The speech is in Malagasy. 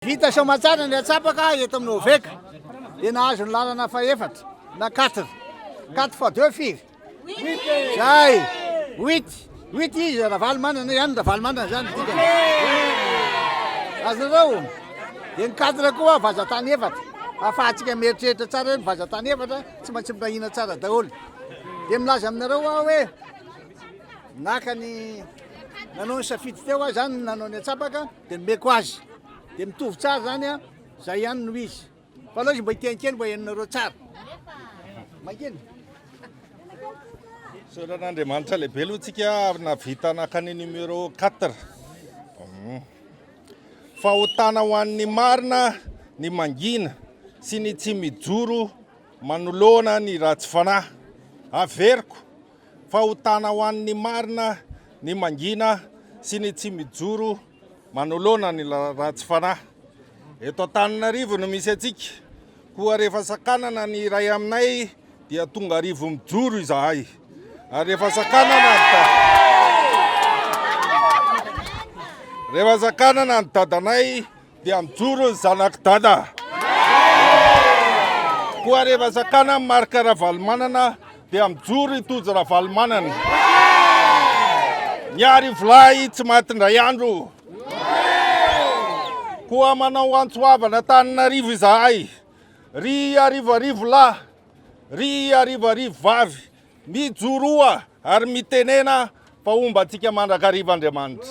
Vita soamatsara ny atsapaka eto amin'ny OVEC dia nahazo ny lalana fahefatra na quatre. Quatre fois deux firy? Zay! Huit. Huit izy Ravalomanana ihany Ravalomanana zany dikany. Azonareo? Dia ny quatre koa vazantany efatra. Ahafahantsika mieritreritra tsara hoe ny vazantany efatra tsy maintsy mirahina tsara daholo. Dia milaza aminareo aho hoe naka ny nanao ny safidy teo aho zany nanao ny atsapaka Dia nomeko azy. Dia mitovy tsara zany an, zay ihany no izy. Fa aleo izy mba hiteny kely mba henonareo tsara. Mangina. Misaotra an'Andriamanitra lehibe aloha tsika nahavita naka ny numéro 4. Fahotana ho an'ny marina ny mangina sy ny tsy mijoro manoloana ny ratsy fanahy. Averiko, Fahotana ho an'ny marina ny mangina sy ny tsy mijoro manoloana ny ratsy fanahy. Eto Antananarivo no misy antsika, koa rehefa sakanana ny iray aminay dia tonga arivo mijoro izahay. Ary rehefa sakanana ny rehefa sakanana ny dadanay Dia mijoro ny zanak'i Dada. Koa rehefa sakana an'i Marc Ravalomanana dia mijoro i Tojo Ravalomanana. Ny arivolahy tsy maty indray andro. Koa manao antso havana Antananarivo izahay. Ry arivoarivo lahy, ry arivoarivo vavy, mijoroa ary mitenena fa homba antsika mandrakariva Andriamanitra.